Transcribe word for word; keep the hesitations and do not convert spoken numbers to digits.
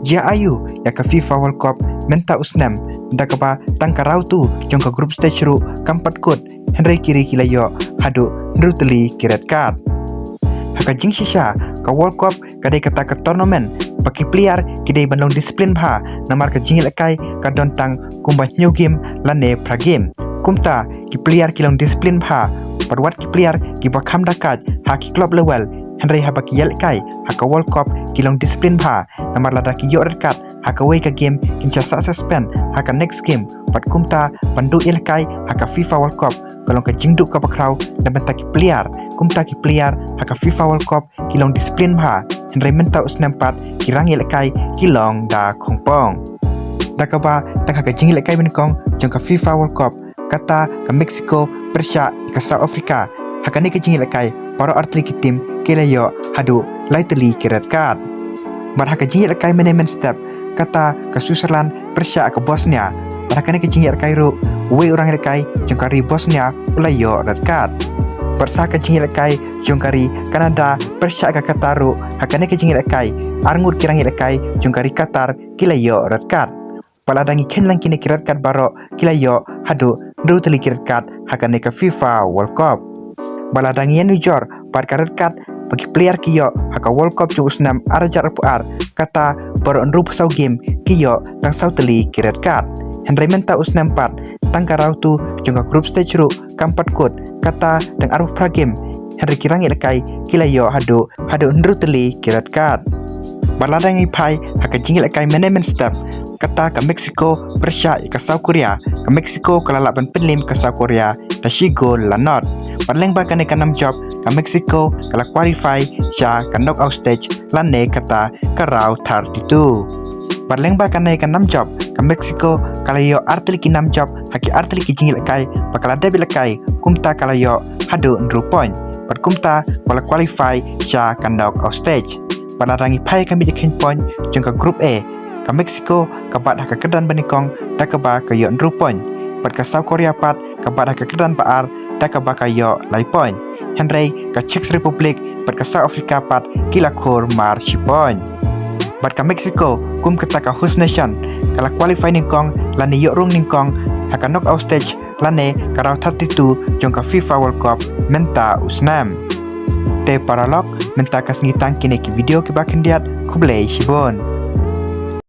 Jia aiu ïa ka FIFA World Cup mynta u snem, da kaba tang ka round two jong ka group stage ruh kam pat kut, hynrei ki ri ki la ïoh haduh hynriew tylli ki red card. Ha ka jingshisha, ka World Cup ka dei kata ka tournament ba ki player ki dei ban long discipline bha, namar ka jingïalehkai ka don tang kumba hynñiew game lane phra game. Kumta ki player ki long discipline bha, bad wat ki player kiba kham da kait ha ki club level, hynrei haba ki ïalehkai ha ka World Cup ki long discipline bha, namar lada ki ïoh red card ha kawei ka game, kin sa suspend ha ka next game. Bad kumta ban duh ïalehkai ha ka FIFA World Cup ka long ka jingduh kaba khraw na bynta ki player. Kumta ki player ha ka FIFA World Cup ki long discipline bha, hynrei mynta u snem pat ki rang ïalehkai ki long da khongpong. Da kaba tang ha ka jingïalehkai banyngkong jong ka FIFA World Cup, kata ka Mexico pyrshah ïa ka South Africa, ha kane ka jingïalehkai baroh artylli ki team ki la ïoh haduh lai tylli ki red card. Bad ha ka jingïalehkai mynne mynstep, kata ka Switzerland pyrshah ïa ka Bosnia, bad ha kane ka jingïalehkai ruh uwei u rang ïalehkai jong ka ri Bosnia u la ïoh red card. Bad sa ka jingïalehkai jong ka ri Canada pyrshah ïa ka Qatar ruh, ha kane ka jingïalehkai arngut ki rang ïalehkai jong ka ri Qatar ki la ïoh red card. Bad lada ngi kheiñ lang kine ki red card baroh, ki la ïoh haduh hynriew tylli ki red card ha kane ka FIFA World Cup. Bad lada ngi ïanujor bad ka red card ba ki player ki ïoh ha ka World Cup jong u snem ar hajar arphew ar, kata baroh hynriewphew saw game ki ïoh tang saw tylli ki red card. Hynrei mynta u snem pat, tang ka round two jong ka group stage ruh kam pat kut, kata dang arphew phra game, hynrei ki rang ïalehkai ki la ïoh haduh haduh hynriew tylli ki red card. Bad lada ngi phai ha ka jingïalehkai mynne mynstep, kata ka Mexico pyrshah ïa ka South Korea, ka Mexico ka la lah ban pynliem ka South Korea da shi gol la nod. Bad lyngba kane ka nam jop, ka Mexico ka la qualify sha ka knockout stage, lane kata ka round thirty-two. Bad lyngba kane ka nam jop, ka Mexico ka la ïoh artylli ki nam jop ha ki artylli ki jingïalehkai, bad ka la dep ïalehkai, kumta ka la ïoh haduh hynriew point. Bad kumta ka la qualify sha ka knockout stage. Bad lada ngi phai ha ka miej kheiñ point jong ka group A, ka Mexico ka bat ha ka kyrdan banyngkong da kaba ka ïoh hynriew point, bad ka South Korea pat ka bat ha ka kyrdan ba ar da kaba ka ïoh lai point. Hynrei ka Czech Republic bad ka South Africa pat ki la khur mar shi point. Bad ka Mexico, kum kata ka host nation, ka la qualify nyngkong lane ïoh rung nyngkong ha ka knockout stage, lane ka round thirty-two jong ka FIFA World Cup mynta u snem. Te paralok, mynta ka sngi tang kine ki video kiba khyndiat, khublei shibun.